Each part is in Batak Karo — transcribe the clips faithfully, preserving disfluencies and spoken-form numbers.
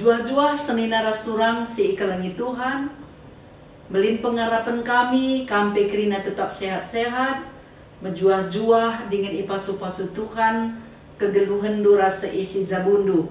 Juah-juah senina ras turang si ikelengi Tuhan, mbelin pengarapen kami, kam pe kerina tetap sehat-sehat, mejuah-juah dingen ipasu-pasu Tuhan kegeluhenndu ras seisi jabundu.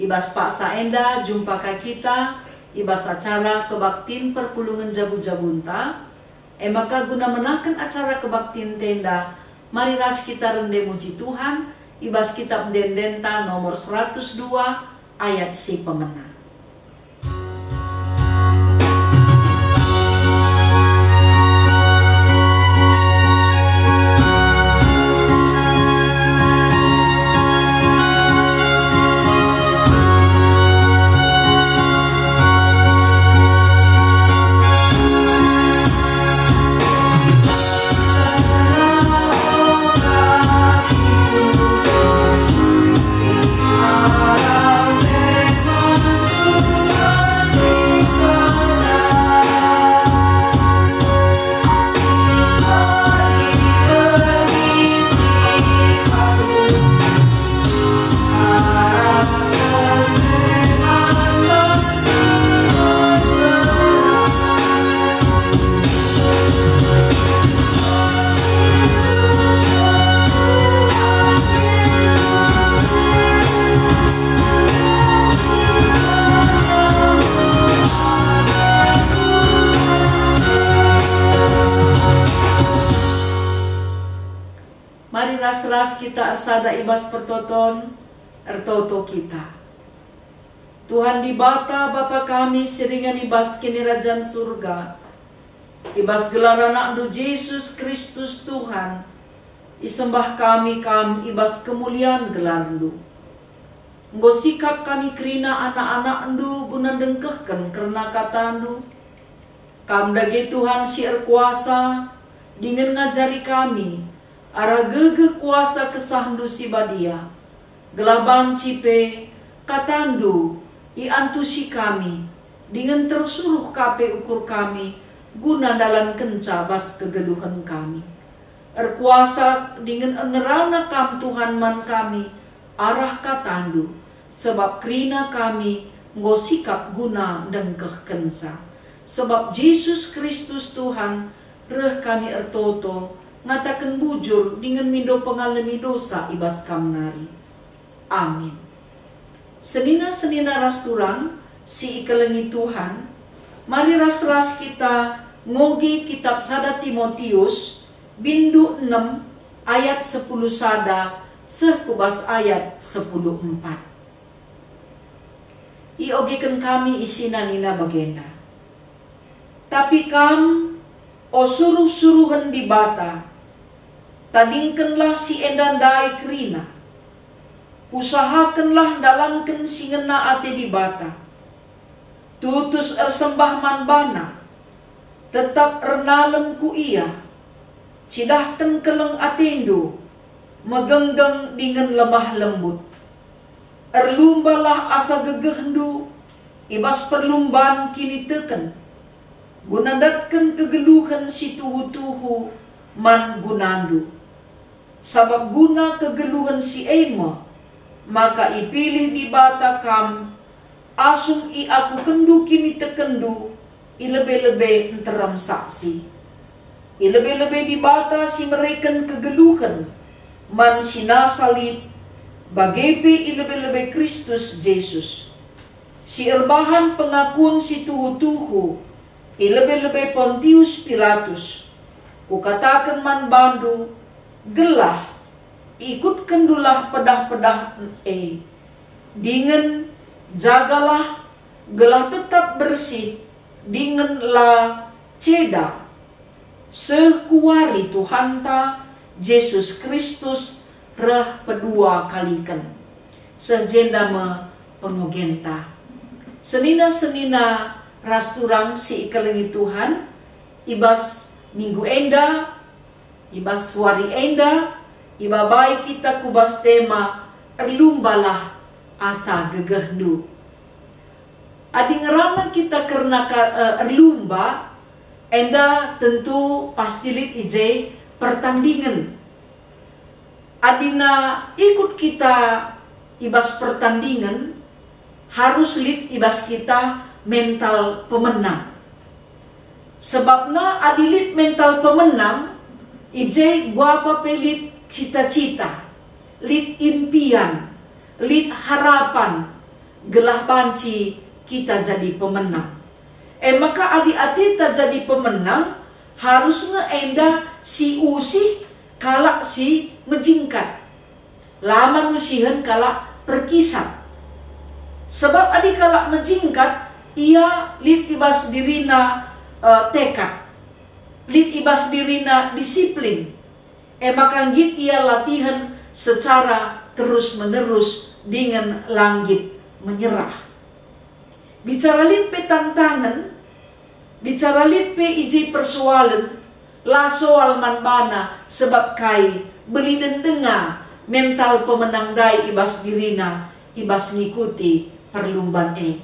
I bas paksa enda jumpa ka kita i bas acara kebaktin perpulungen jabu-jabunta. E maka guna menaken acara kebaktinta enda, mari ras kita rende muji Tuhan i bas Kitap Ende-endenta nomor seratus dua ayat si pemena. Mari ras-ras kita ersada i bas pertoton, ertoto kita. Tuhan Dibata, Bapa kami si ringan i bas Kinirajan Surga, i bas gelar AnakNdu Jesus Kristus Tuhan, isembah kami Kam i bas kemulian gelarNdu. Enggo sikap kami kerina anak-anakNdu guna ndengkehken kerna kataNdu. Kam dage Tuhan si erkuasa, dingen ngajari kami arah gegeh kuasa KesahNdu si Badia, gelah banci pe kataNdu iantusi kami, dingen tersuruh ka pe ukur kami guna ndalankenca bas kegeluhen kami. Erkuasa dingen ngerana Kam Tuhan man kami arah kataNdu, sebab kerina kami enggo sikap guna ndengkehkenca. Sebab Jesus Kristus Tuhan, reh kami ertoto, ngataken bujur dingen mindo pengalemi dosa i bas Kam nari. Amin. Senina-senina ras turang si ikelengi Tuhan, mari ras-ras kita ngoge Kitap sada Timotius, bindu enem ayat sepuluh sada seh ku bas ayat sepuluh empat. Iogeken kami isina nina bagenda, "Tapi kam, o suruh-suruhen Dibata, tadingkenlah si enda ndai kerina. Usahakenlah ndalanken si ngena ate Dibata. Tutus ersembah man baNa, tetap ernalem ku Ia, cidahken keleng atendu, megenggeng dingen lemah lembut. Erlumbalah asa gegehndu i bas perlumban kiniteken, guna ndatken kegeluhen si tuhu-tuhu man gunandu. Sabap guna kegeluhen si e me maka ipilih Dibata kam, asum iakukenndu kinitekenndu i lebe-lebe nterem saksi. I lebe-lebe Dibata si mereken kegeluhen man si nasa lit, bage pe i lebe-lebe Kristus Jesus, si erbahan pengakun si tuhu-tuhu i lebe-lebe Pontius Pilatus. Kukataken man bandu, gelah ikutkenndulah pedah-pedah e, dingen jagalah gelah tetap bersih dingen la ceda, seh ku wari Tuhanta Jesus Kristus reh pedua kaliken." Seh jenda me pengogenta. Senina-senina ras turang si ikelengi Tuhan, i bas minggu enda, i bas wari enda, ibabai kita ku bas tema, "Erlumbalah asa gegehndu." Adi ngerana kita kerna ka, eh, erlumba, enda tentu pasti lit i je pertandingen. Adina ikut kita i bas pertandingen, Harus lit i bas kita mental pemenang. Sebabna adi lit mental pemenang, i je guapa pe lit cita-cita, lit impian, lit harapan, gelah banci kita jadi pemenang. E maka adi ateta jadi pemenang, harus nge enda si usih kalak si mejingkat. La man usihen kalak perkisat. Sebab adi kalak mejingkat, ia lit i bas dirina, eh, tekad, lit i bas dirina disiplin. E maka nggit ia latihen secara terus-menerus dingen la nggit menyerah. Bicara lit pe tantangen, bicara lit pe i je persoalen, la soal man bana, sebab kai, belinen denga mental pemenang ndai i bas dirina, i bas ngikuti perlumban e.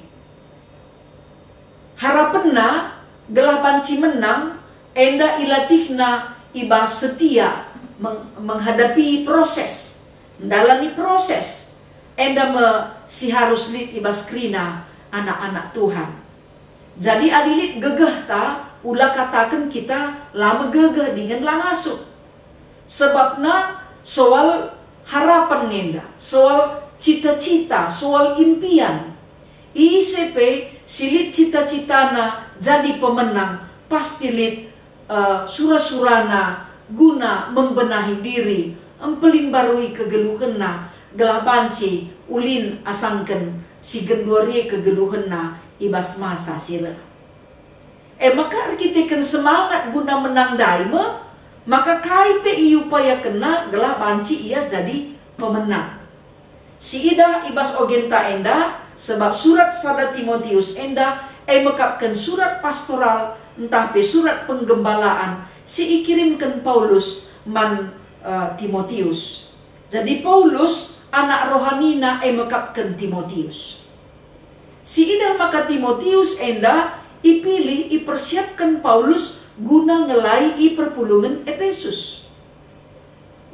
Harapenna gelah banci menang, enda ilatihna i bas setia meng-, menghadapi proses, ndalani proses, enda me si harus lit i bas kerina anak-anak Tuhan. Jadi adi lit gegehta, ula kataken kita la megegeh dingen la ngasup. Sebabna soal harapan nge enda, soal cita-cita, soal impian. Ise pe si lit cita-citana jadi pemenang, pasti lit, eh, sura-surana guna membenahi diri, empelimbarui kegeluhenna, gelah banci ulin asangken si genduari kegeluhenna i bas masa si reh. E maka erkiteken semangat guna menang ndai me, maka kai pe iupayakenna gelah banci ia jadi pemenang. Siidah i bas ogenta enda, sebab surat sada Timotius enda e mekapken surat pastoral ntah pe surat penggembalaan si ikirimken Paulus man, eh, Timotius. Jadi Paulus, anak rohanina e mekapken Timotius. Siidah maka Timotius enda ipilih, ipersiapken Paulus guna ngelai i perpulungen Epesus.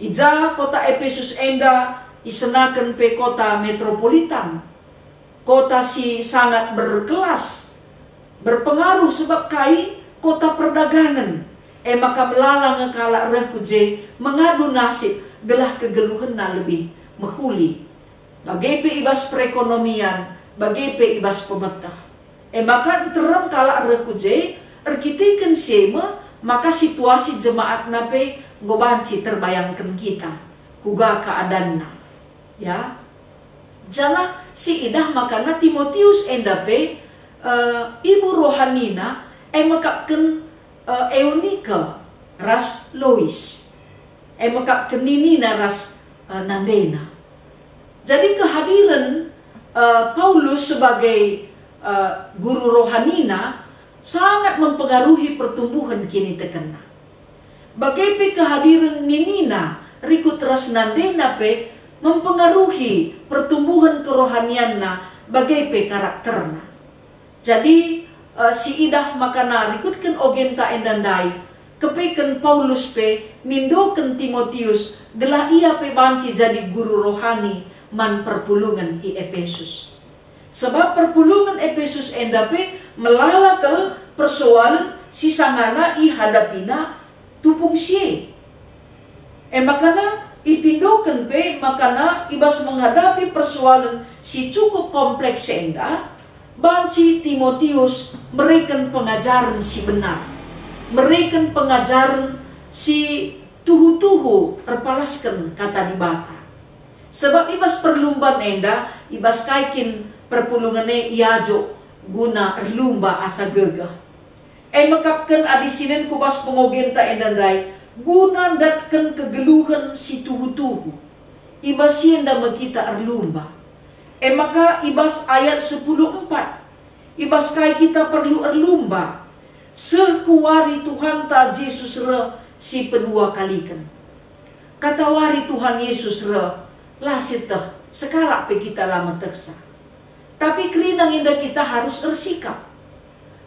I ja kota Epesus enda isenaken pe kota metropolitan, kota si sangat berkelas, berpengaruh, sebab kai, kota perdagangen. E maka melala nge kalak reh ku je mengadu nasib gelah kegeluhenna lebih mehuli. Bage pe i bas perekonomian, bage pe i bas pemeteh. E maka nterem kalak reh ku je, erkiteken si e me maka situasi jemaatna pe enggo banci terbayangken kita, kuga keadanna. Ya. Janah siidah makana Timotius enda pe, eh, ibu rohanina e mekapken, eh, Eunike ras Lois. E mekapken ninina ras, eh, nandena. Jadi kehadiren, eh, Paulus sebagai, eh, guru rohanina sangat mempengaruhi pertumbuhan kinitekenna. Bage pe kehadiren ninina rikut ras nandena pe mempengaruhi pertumbuhan kerohanianna bage pe karakterna. Jadi, eh, siidah makana rikutken ogenta enda ndai, kepeken Paulus pe mindoken Timotius gelah ia pe banci jadi guru rohani man perpulungen i Epesus. Sebab perpulungen Epesus enda pe melala kal persoalen si sangana ihadapina tupung si e. E makana ipindoken pe makana i bas menghadapi persoalen si cukup kompleks enda, banci Timotius mereken pengajaren si benar, mereken pengajaren si tuhu-tuhu erpalasken Kata Dibata. Sebab i bas perlumban enda, i bas kai kin perpulungen e iajo guna erlumba asa gegeh. E mekapken adi sinen ku bas pengogenta enda ndai, guna ndatken kegeluhen si tuhu-tuhu. I bas si enda me kita erlumba. E maka i bas ayat sepuluh empat, i bas kai kita perlu erlumba, seh ku wari Tuhanta Jesus reh si pedua kaliken. Kata wari Tuhan Yesus reh, la sieteh, sekalak pe kita la metehsa. Tapi kerina nge enda kita harus ersikap.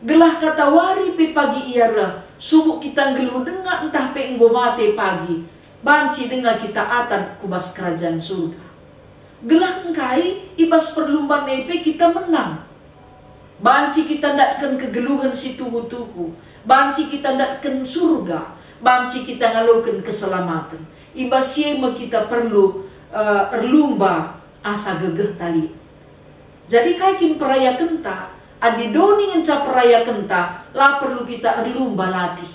Gelah kata wari pe pagi ia reh, subuk kita nggeluh denga ntah pe enggo mate pagi, banci denga kita atat ku bas Kerajan Surga. Gelah engkai i bas perlumban e pe kita menang. Banci kita ndatken kegeluhen si tuhu-tuhu, banci kita ndatken surga, banci kita ngaloken keselamaten. I bas si e me kita perlu, eh, erlumba asa gegeh tali. Jadi kai kin perayakenta? Adi doni ngenca perayakenta, la perlu kita erlumba latih.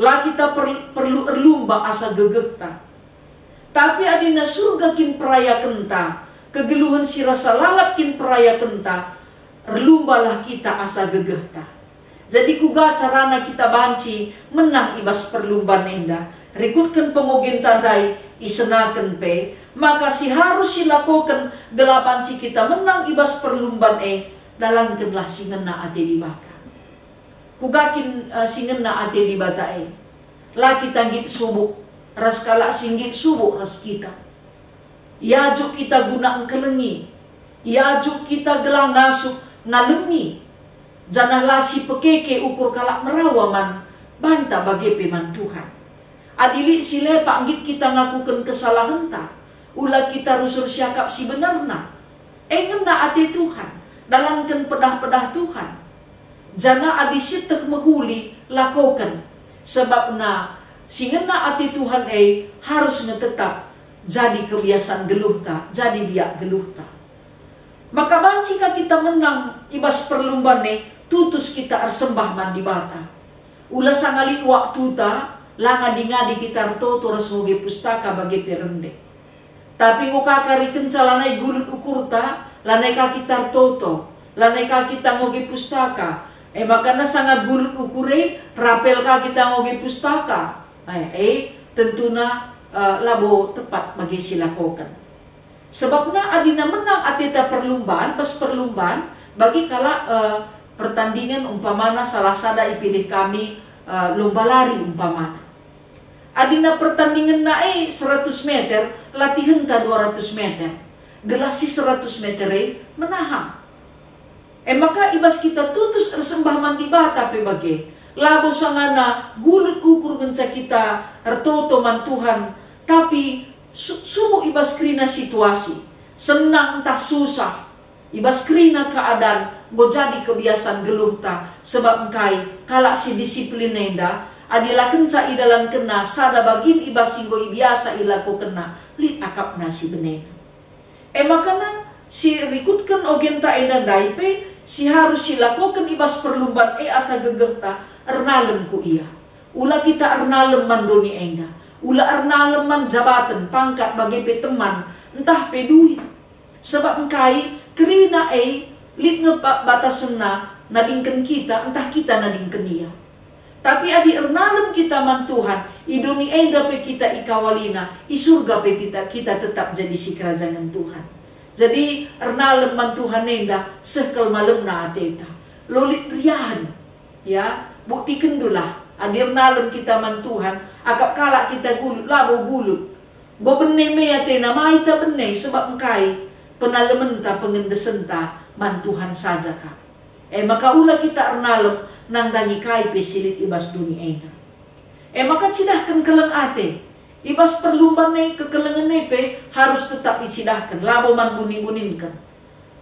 La kita per-, perlu erlumba asa gegehta. Tapi adina surga kin perayakenta, kegeluhen si rasa lalap kin perayakenta, erlumbalah kita asa gegehta. Jadi kuga carana kita banci menang i bas perlumban enda? Rikutken pemogenta ndai isenaken pe, maka si harus silakoken gelah banci kita menang i bas perlumban e, dalankenlah si ngena ate Dibata. Kuga kin, eh, si ngena ate Dibata e? La kita nggit subuk ras kalak si nggit subuk ras kita. Iajuk kita guna engkelengi, iajuk kita gelah ngasup ngalemi, janah la sipekeke ukur kalak merawa man banta bage pe man Tuhan. Adi lit si lepak nggit kita ngakuken kesalahenta, ula kita rusur siakap si benerna. E ngena ate Tuhan, dalanken pedah-pedah Tuhan. Janah adi sieteh mehuli, lakoken. Sebabna si ngena ate Tuhan e harus nge tetap jadi kebiasan geluhta, jadi biak geluhta. Maka banci ka kita menang i bas perlumban e, tutus kita ersembah man Dibata. Ula sanga lit waktuta, la ngadi-ngadi kita ertoto ras ngoge pustaka bage pe rende. Tapi enggo ka karikenca lanai gulut ukurta, lanai ka kita ertoto, lanai ka kita ngoge pustaka. E maka na sanga gulut ukur e, rapel ka kita ngoge pustaka. E, e, tentuna, eh, labo tepat bage silakoken. Sebabna adina menang ateta perlumban, bas perlumban, bagi kalak, eh, pertandingan umpamana salah sada ipilih kami, eh, lomba lari umpamana. Adina pertandingenna e seratus meter, latihenta dua ratus meter. Gelah si seratus meter e menahang. E maka i bas kita tutus ersembah man Dibata pe bage. Labo sangana gulut ukur ngenca kita ertoto man Tuhan, tapi su-, subuk i bas kerina situasi, senang ntah susah, i bas kerina keadaan, enggo jadi kebiasan geluhta, sebab engkai kalak si disiplin enda, adi la kenca idalankenna sada bagin i bas si enggo ibiasa ilakokenna, lit akapna si benena. E maka na, si rikutken ogenta enda ndai pe, si harus silakoken i bas perlumban e asa gegehta, ernalem ku ia. Ula kita ernalem man doni enda, ula ernalem man jabaten, pangkat, bage pe teman, ntah pe duit. Sebab engkai kerina e lit nge ba-, batasenna, nadingken kita, ntah kita nadingken ia. Tapi adi ernalem kita man Tuhan, i doni enda pe kita ikawalina, i surga pe kita, kita tetap jadi sikerajangen Tuhan. Jadi ernalem man Tuhan enda seh kal malemna ateta. Lolit riahen. Ya, buktikendulah, adi ernalem kita man Tuhan, akap kalak kita gulut, labo gulut. Enggo bene me atena, mai ta bene, sebab engkai penalementa, pengendesenta man Tuhan saja kap. E maka ula kita ernalem nandangi kai pe si lit i bas doni enda. E maka cidahken keleng ate. I bas perlumban e kekelengen e pe harus tetap icidahken, labo man bunin-buninken.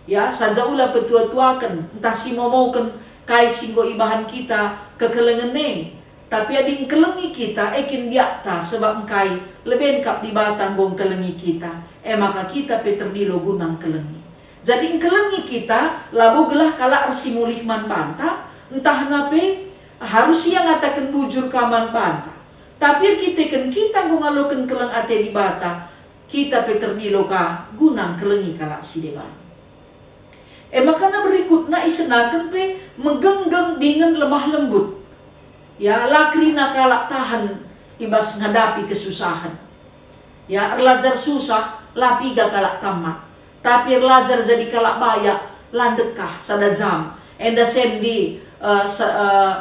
Ya, saja ula petua-tuaken, ntah simomoken kai si enggo ibahan kita kekelengen e. Tapi adi engkelengi kita, e kin biakta, sebab engkai leben kap Dibata enggo engkelengi kita, e maka kita pe terdilo guna engkelengi. Jadi engkelengi kita labo gelah kalak ersimulih man banta, ntahna pe harus ia ngataken bujur ka man banta. Tapi erkiteken kita enggo ngaloken keleng ate Dibata, kita pe terdilo ka guna engkelengi kalak si deban. E maka na berikutna isenaken pe megenggeng dingen lemah lembut. Ya, la kerina kalak tahan i bas ngadapi kesusahen. Ya, erlajar susah, la piga kalak tamat. Tapi erlajar jadi kalak bayak, la ndekah sada jam. Enda sendi, eh, se-, eh,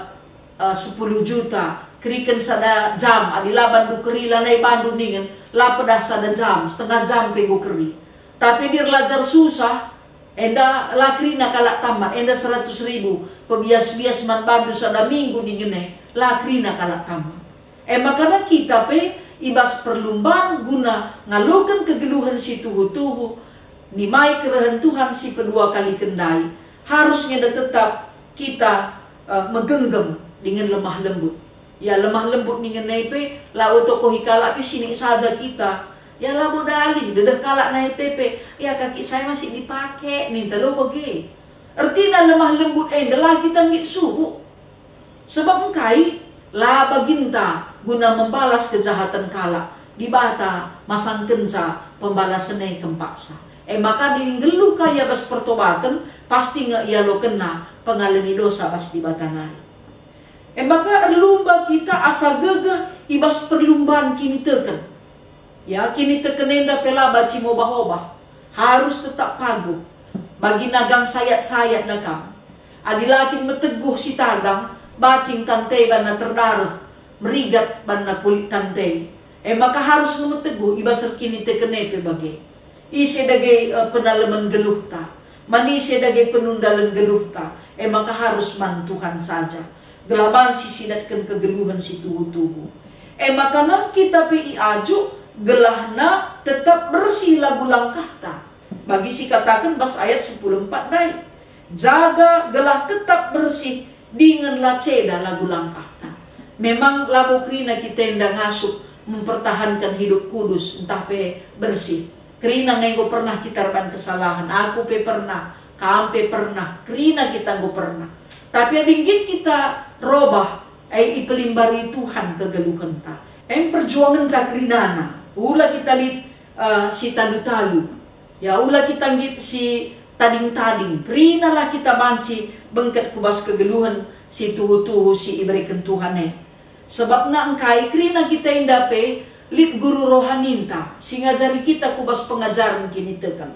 eh, sepuluh juta, keriken sada jam, adi la bandu keri, lanai bandu ningen, la pedah sada jam, setengah jam pe enggo keri. Tapi adi erlajar susah, enda la kerina kalak tamat, enda seratus ribu, pebias-bias man bandu sada minggu ningen e, la kerina kalak tamat. E maka na kita pe i bas perlumban guna ngaloken kegeluhen si tuhu-tuhu, Nimai kerehen Tuhan si pedua kali kendai, harus nge enda tetap kita, eh, megenggem dingen lemah lembut. Ya, lemah lembut ningen e pe, labo tokohi kalak pe sinik saja kita. Ya, labo dalih, dedeh kalak nahe te pe, ya, kaki saya masih dipakai, ninta lo bage. Ertina lemah lembut enda la kita nggit subuk. Sebab engkai? La baginta guna membalas kejahatan kalak, Dibata masangkenca pembalasen e kem paksa. E maka adi nggeluh ka ia bas pertobaten, pasti nge ialokenna pengalemi dosa bas Dibata nari. E maka erlumba kita asa gegeh i bas perlumban kiniteken. Ya, kiniteken enda pe la banci mobah-obah, harus tetap paguh. Bagi nagang sayat-sayat da kam. Adi la kin meteguh si tagang, bacing tante banna terdareh, merigat banna kulit tante. E maka harus nge meteguh i bas erkiniteken e pe bage. Ise dage, eh, penalemen geluhta, man ise dage penundalen geluhta, e maka harus man Tuhan saja, gelah banci sidatken kegeluhen si tuhu-tuhu. E maka nang kita pe iajuk gelahna tetap bersih lagu langkahta. Bagi si kataken bas ayat sepuluh empat ndai, jaga gelah tetap bersih dingen la ceda lagu langkahta. Memang labo kerina kita enda ngasup mempertahankan hidup kudus ntah pe bersih. Kerina nge enggo pernah kita erban kesalahen, aku pe pernah, kam pe pernah, kerina kita enggo pernah. Tapi adi nggit kita robah, e ipelimbari Tuhan kegeluhenta. Em perjuangenta kerinana, ula kita lit, eh, si talu-talu. Ya, ula kita nggit si tading-tading, kerinalah kita banci bengket ku bas kegeluhen si tuhu-tuhu si ibereken Tuhan e. Sebabna engkai kerina kita enda pe lit guru rohaninta si ngajari kita ku bas pengajaren kiniteken.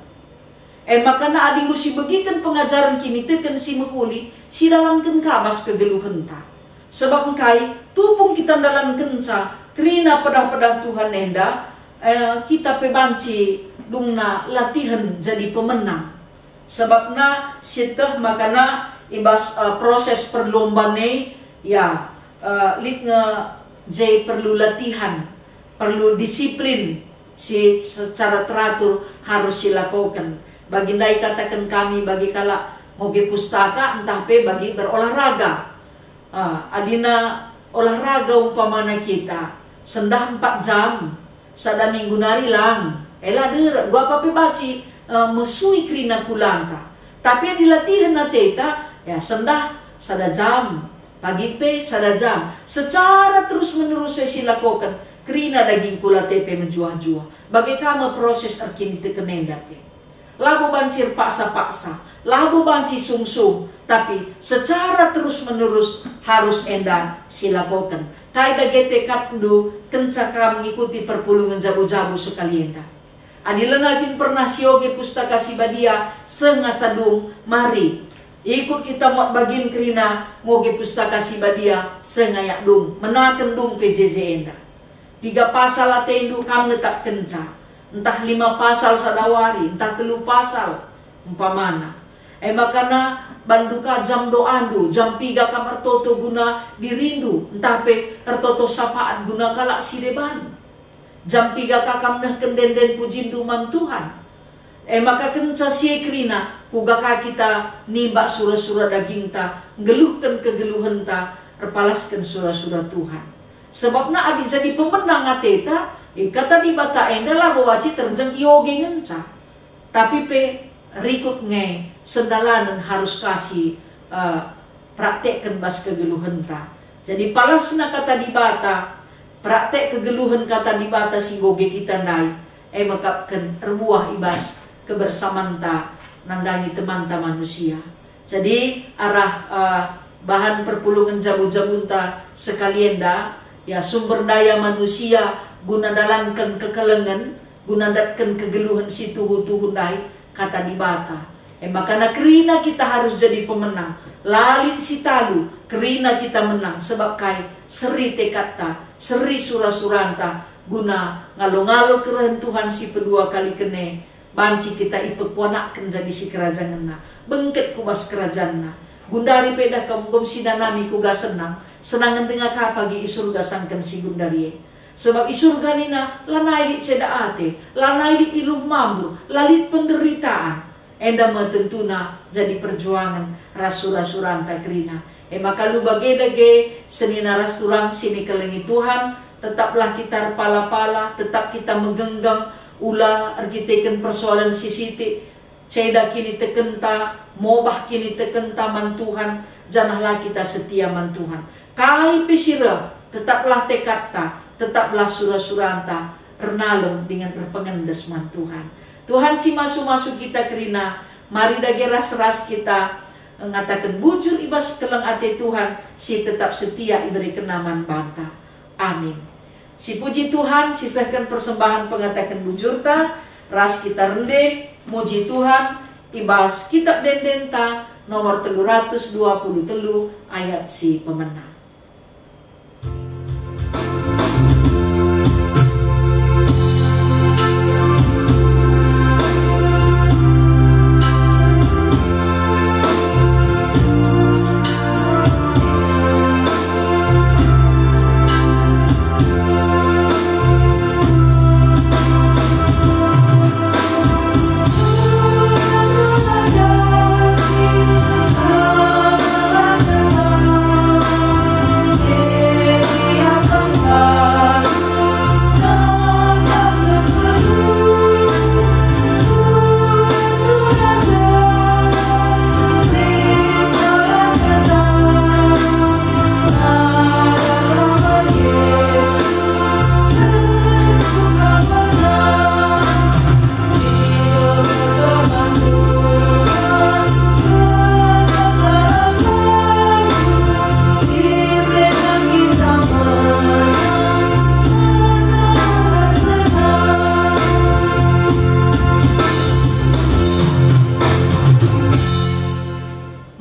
E maka adi enggo sibegiken pengajaren kiniteken si mehuli, sidalanken ka bas kegeluhenta. Sebab engkai, tupung kita ndalankenca kerina pedah-pedah Tuhan enda, eh, kita pe banci dungna latihen jadi pemenang. Sebabna sieteh makana i bas, eh, proses perlumban e, ya, eh, lit nge je perlu latihan, perlu disiplin si secara teratur harus silakoken. Bagi ndai kataken kami bagi kalak ngoge pustaka ntah pe bagi berolahraga. Ah, adina olahraga umpamana kita, sendah empat jam, sada minggu nari lang, e la derek, enggo apa pe banci, eh, mesui kerina kulanta. Tapi adi latihen ateta, ya sendah sada jam, pagi pe sada jam. Secara terus menerus e silakoken, kerina daging kula te pe mejuah-juah. Bage ka me proses erkiniteken enda pe. Labo banci erpaksa-paksa, labo banci sungsung, tapi secara terus-menerus harus enda silakoken. Kai dage tekadndu kenca kam ngikuti perpulungen jabu-jabu sekali enda? Adi langa kin pernah sioge Pustaka Si Badia seh ngasa dung, mari ikut kita muat bagin kerina ngoge Pustaka Si Badia seh ngayak dung, menaken dung P J J enda. Piga pasal atendu kam netapkenca, ntah lima pasal sada wari, ntah telu pasal, umpamana. E makana bandu ka jam doandu, jam piga kam ertoto guna dirindu, ntah pe ertoto sapaat guna kalak si deban? Jam piga ka kam nehken ende-enden pujindu man Tuhan? E maka kenca si e kerina, kuga ka kita nimbak sura-sura dagingta, nggeluhken kegeluhenta, erpalasken sura-sura Tuhan. Sebabna adi jadi pemenang ateta, e, kata Dibata enda labo banci terjeng ioge ngenca. Tapi pe rikut nge sendalanen harus ka si, eh, praktekken bas kegeluhenta. Jadi palasna kata Dibata, praktek kegeluhen kata Dibata si ngoge kita ndai, e mekapken erbuah i bas kebersamanta nandangi temanta manusia. Jadi arah, eh, bahan perpulungen jabu-jabunta sekali enda, ya, sumber daya manusia guna dalanken kekelengen, guna ndatken kegeluhen si tuhu-tuhu ndai, kata Dibata. E makana kerina kita harus jadi pemenang. La lit si talu, kerina kita menang, sebab kai? Seri tekadta, seri sura-suranta, guna ngalo-ngalo kerehen Tuhan si pedua kaliken e, banci kita ipekuanakken jadi sikerajangenna, bengket ku bas kerajanna. Gundari pe dah kam gom sinanami kuga senang, senang nge denga ka pagi i Surga sangken si gundari e. Sebab i Surga nina, lanai lit ceda ate, lanai lit iluh mambur, la lit penderitaan. Enda me tentuna jadi perjuangen ras sura-suranta kerina. E maka alu bage dage, senina ras turang si nikelengi Tuhan, tetaplah kita erpala-pala, tetap kita megenggeng, ula erkiteken persoalen si sitik, ceda kinitekenta, mobah kinitekenta man Tuhan, janah la kita setia man Tuhan. Kai pe si reh, tetaplah tekadta, tetaplah sura-suranta, ernalem dingen erpengendes man Tuhan. Tuhan si masu-masu kita kerina, mari dage ras-ras kita ngataken bujur i bas keleng ate Tuhan si tetap setia iberekenNa man banta. Amin. Sipuji Tuhan, sisehken persembahen pengataken bujurta, ras kita rende muji Tuhan i bas Kitab Ende-endenta nomor telu ratus dua puluh telu ayat si pemena.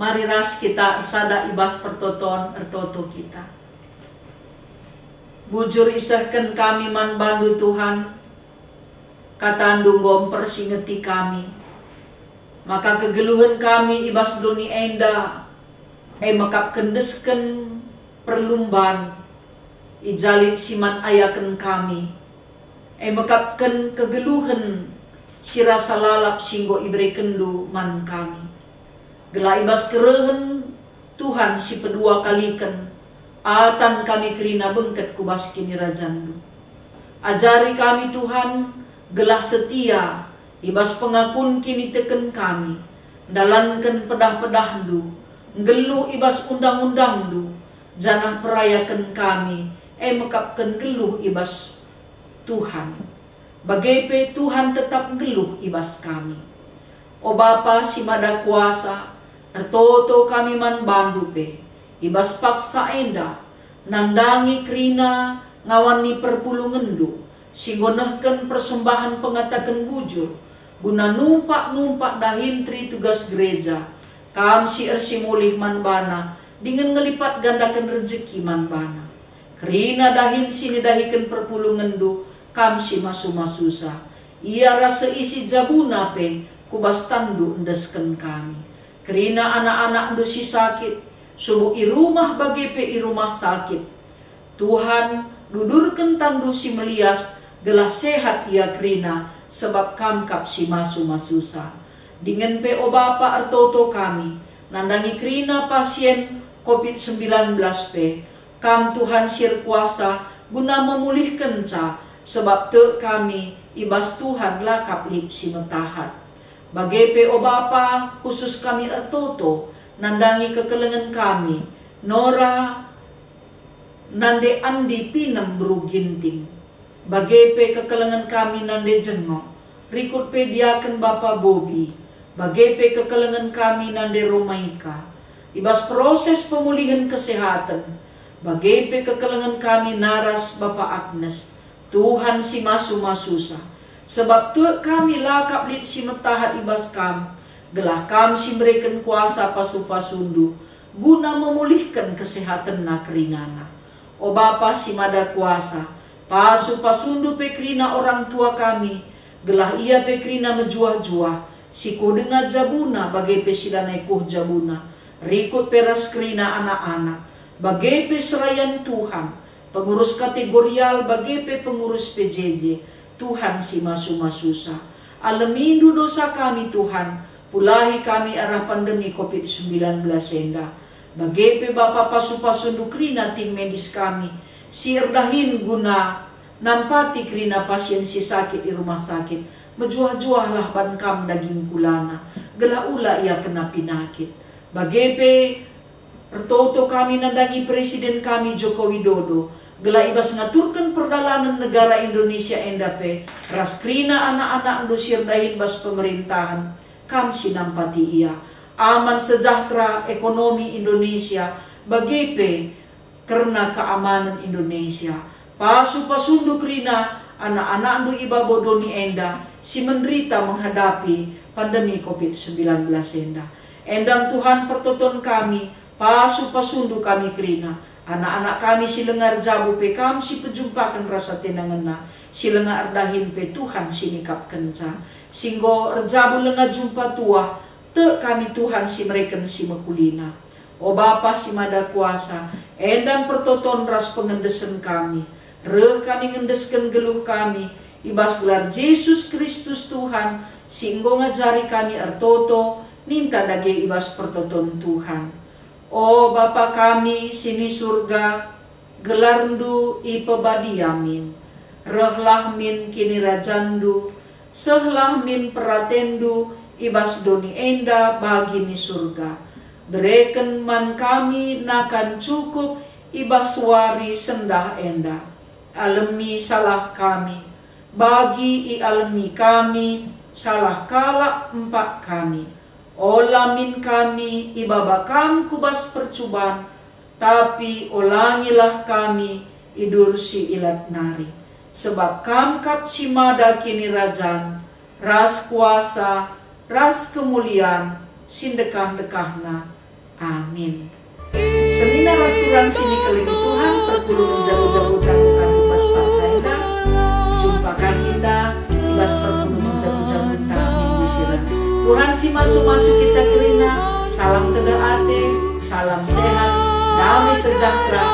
Mari ras kita ersada i bas pertoton ertoto kita. Bujur isehken kami man bandu, Tuhan, katandu enggo mpersingeti kami, maka kegeluhen kami i bas doni enda, e mekap kendesken perlumban, i ja lit si man ayaken kami, e mekapken kegeluhen si rasa lalap si enggo iberekenndu man kami. Gelah i bas kerehen Tuhan si pedua kaliken, atan kami kerina bengket ku bas kinirajanNdu. Ajari kami, Tuhan, gelah setia i bas pengakun kiniteken kami, ndalanken pedah-pedahNdu, nggeluh i bas undang-undangNdu, janah perayaken kami, e mekapken nggeluh i bas Tuhan. Bage pe Tuhan tetap nggeluh i bas kami. O Bapa si Mada Kuasa, ertoto kami man bandu pe, i bas paksa enda, nandangi kerina ngawan ni perpulungenNdu, si enggo nehken persembahen pengataken bujur, guna numpak-numpak dahin teri tugas gereja, Kam si ersimulih man bana, dingen ngelipat gandaken rejeki man bana. Kerina dahin si nidahiken perpulungenNdu, Kam si masu-masusa. Ia ras seisi jabuna pe ku bas tanNdu endesken kami. Kerina anak-anakNdu si sakit, subuk i rumah bage pe i rumah sakit. Tuhan, dudurken tanNdu si melias, gelah sehat ia kerina, sebab Kam kap si masu-masusa. Dingen pe, o Bapa, ertoto kami, nandangi kerina pasien covid sembilan belas pe, Kam Tuhan si erkuasa guna memulihkenca, sebab tek kami i bas Tuhan la kap lit si metahat. Bage pe, o Bapa, khusus kami ertoto nandangi kekelengen kami, Nora, nande Andi Pinem beru Ginting. Bage pe kekelengen kami nande Jengok, rikut pe diaken Bapa Bobi, bage pe kekelengen kami nande Romaika, i bas proses pemulihen kesehaten, bage pe kekelengen kami naras Bapa Agnes, Tuhan si masu-masusa, sebab tek kami la kap lit si metahat i bas Kam, gelah Kam si mereken kuasa pasu-pasuNdu, guna memulihken kesehatenna kerinana. O Bapa si Mada Kuasa, pasu-pasuNdu pe kerina orang tua kami, gelah ia pe kerina mejuah-juah, si kuh denga jabuna bage pe si lanai kuh jabuna, rikut pe ras kerina anak-anak, bage pe serayan Tuhan, pengurus kategorial bage pe pengurus P J J, Tuhan si masu-masusa. Alemindu dosa kami, Tuhan, pulahi kami arah pandemi covid sembilan belas enda. Bage pe Bapa pasu-pasundu kerina tim medis kami, si erdahin guna nampati kerina pasien si sakit i rumah sakit. Mejuah-juahlah ban Kam daging kulana, gelah ula ia kena pinakit. Bage pe ertoto kami nandangi Presiden kami Joko Widodo, gelah i bas ngaturken perdalanen negara Indonesia enda pe, ras kerina anak-anakNdu si erdahin bas pemerintahen, Kam si nampati ia. Aman sejahtera ekonomi Indonesia, bage pe kerna keamanen Indonesia. Pasu-pasundu kerina anak-anakNdu i babo doni enda si menderita menghadapi pandemi covid sembilan belas enda. Endam Tuhan pertoton kami, pasu-pasundu kami kerina. Anak-anak kami si langa erjabu pe Kam si pejumpaken ras atena ngena, si langa erdahin pe Tuhan si nikapkenca. Si enggo erjabu langa jumpa tuah, tek kami Tuhan si mereken si mehulina. O Bapa si Mada Kuasa, endam pertoton ras pengendesen kami. Reh kami ngendesken geluh kami i bas gelar Jesus Kristus Tuhan, si enggo ngajari kami ertoto, ninta dage i bas pertoton Tuhan. O Bapa kami si ni Surga, gelarNdu ipebadia min. Rehlah min kinirajanNdu, sehlah min peratenNdu i bas doni enda bagi ni Surga. Bereken man kami nakan cukup i bas wari sendah enda. Alemi salah kami, bagi ialemi kami salah kalak empak kami. Ola min kami ibaba Kam ku bas percuban, tapi olangilah kami i bas si ilat nari. Sebab Kam kap si mada kinirajan, ras kuasa, ras kemulian si ndekah-ndekahna. Amin. Senina ras turang si nikelengi Tuhan, perpulungen jabu-jabu kami pagi pas paksa enda. Jumpa ka kita i bas perpulungen jabu-jabu kami minggu si reh. Tuhan si masu-masu kita kerina, salam tedeh ate, salam sehat, damai sejahtera,